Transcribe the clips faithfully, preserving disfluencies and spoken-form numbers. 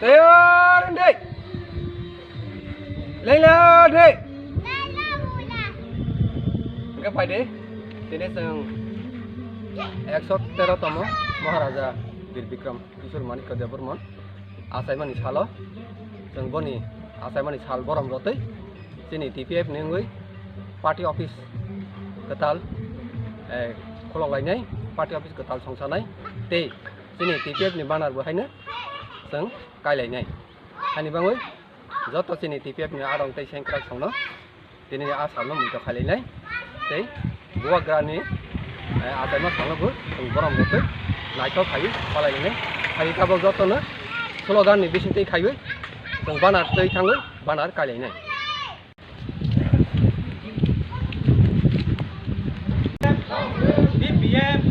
Tayar, hindi. Laila, hindi. Hingke phai di, tini chwng ekso tero tomo Maharaja Bir Bikram Kishore Manikya Debbarman achaimani salo, chwng boni achaimani sal borom rotwi chini T P F ni wngwi party office kwtal, eh, khulok lainai, party office kwtal songsanai tei chini T P F ni banner bo haino chwng kailainai. Hani bangwi joto chini T P F ni adong tei sengkrak songno tini a salno muitu khailainai tei bubagrani, eh, achaima salno bo chwng borom rotwi naithok khaiwi khalainai. Hai tabok jotono slogan ni bisingtwi khaiwi chwng banner twi thangwi banner kailainai. B P F,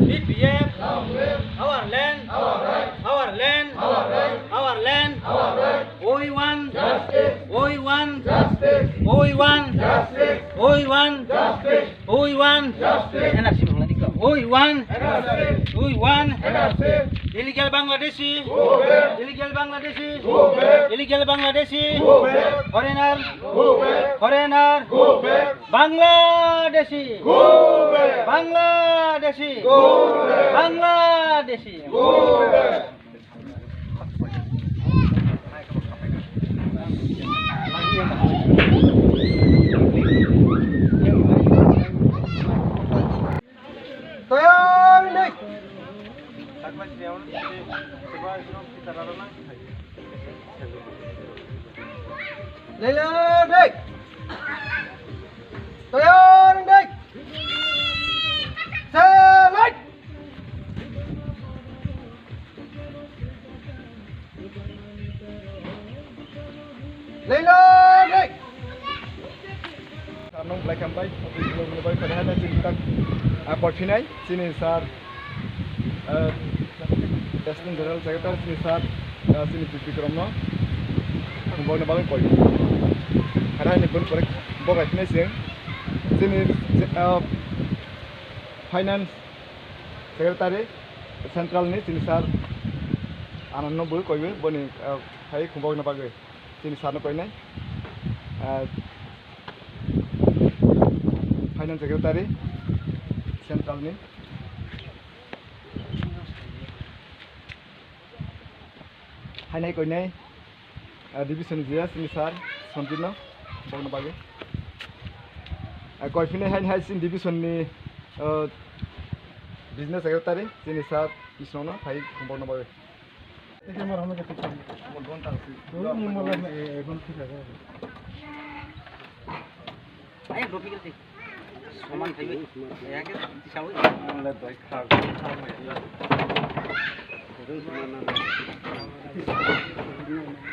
B P F, our land, our land, our land. We want justice. We want justice. We want justice. We want justice. We want justice. N R C bangla dikka. We want justice. We want justice. Illegal Bangladeshi. Go back. Illegal Bangladeshi. Go back. Illegal Bangladeshi. Go back. Foreigner. Go back. Foreigner. Go back. Bangladeshi. Go back. Bangladeshi. Go back. Bangladeshi. Go back. Tayar, hindi. Laila, hindi. Tayar, hindi. Select. Leilani! Sarno belai hambai, office ni bai pada hana chini tak, ah, koifinai, chini sir, ah, Assistant General Secretary chini sir, ah, chini Bikram no, bongni bagwi koi. Hara ni bun kore, bo kaifinai sing, chini, ah, Finance Secretary Central ni chini sir Anand no bo koiwi boni, ah, hai khumbo na bagwi chini sir no koinai, ah, Finance Secretary Central ni. Hainai koinai, ah, division ni G S ni sir Sanjit no, bongni bagwi. Ah, koifinai hainai hai chini division ni, ah, business secretary chini sir Krishna no phai bongni bagwi. Ayo, dua pikir sih. Soman kaiwi. Ya, ke, tisawi.